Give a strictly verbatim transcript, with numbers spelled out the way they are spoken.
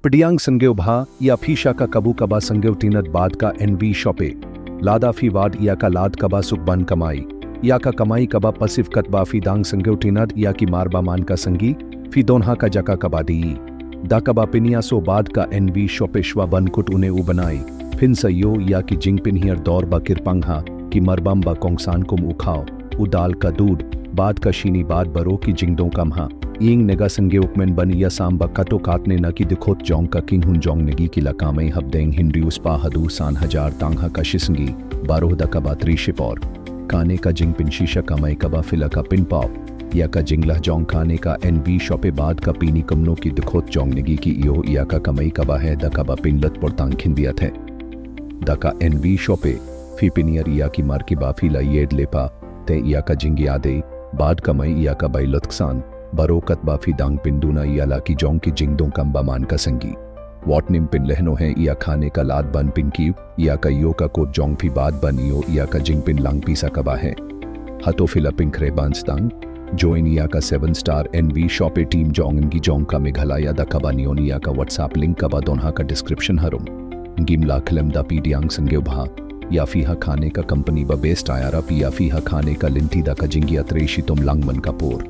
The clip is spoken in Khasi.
Pdiang sngewbha, ïa phi sha ka kabu kaba sngewtynnad bad ka NV Shop e. Lada phi wad ïa ka lad kaba suk ban kamai, ïa ka kamai kaba passive katba phi dang sngewtynnad ïa ki mar ba man ka sngi, phi don ha ka jaka kaba dei. Da kaba pynïasoh bad ka NV Shop e shwa ban kut une u bnai, phin sa ïoh ïa ki jingpynhiar dor ba kyrpang ha ki marbam ba kongsan kum u khaw, u dal, ka dud bad ka shini bad baroh ki jingdonkam ha. Ïing, nega sngewkmen ban ïasam ba katto katne na ki dkhot jong ka kynhun jong ngi ki la kamai hapdeng hynriew spah haduh san hajar tyngka ha ka shi sngi, baroh da kaba trei shipor. Kane ka jingpynshisha kamai kaba phi la ka pynpaw ïa ka jingleh jong kane ka NV Shop e bad ka pyni kumno ki dkhot jong ngi ki ïoh ïa ka kamai kaba heh da kaba pynlut por tang khyndiat heh. Da ka NV Shop e, phi pynhiar ïa ki mar kiba phi la ïeit lypa, te ïa ka jingïadei bad kamai ïa ka bai lutksan, baroh katba phi dang pynduna ïa la ki jong ki jingdonkam ba man ka sngi. Wat nym pynlehnoh heh ïa kane ka lad ban pynkiew ïa ka ïoh ka kot jong phi bad ban ïoh ïa ka jingpynlang pisa kaba heh. Hato phi la pynkhreh ban sdang? Join ïa ka seven star NV Shop e team jong ngi jong ka Meghalaya da kaba ñion ïa ka WhatsApp link kaba don ha ka description harum. Ngim la khlem da pdiang sngewbha ïa phi ha kane ka company ba best, ïarap ïa phi ha kane ka lynti da ka jingïatrei shitom lang man ka por.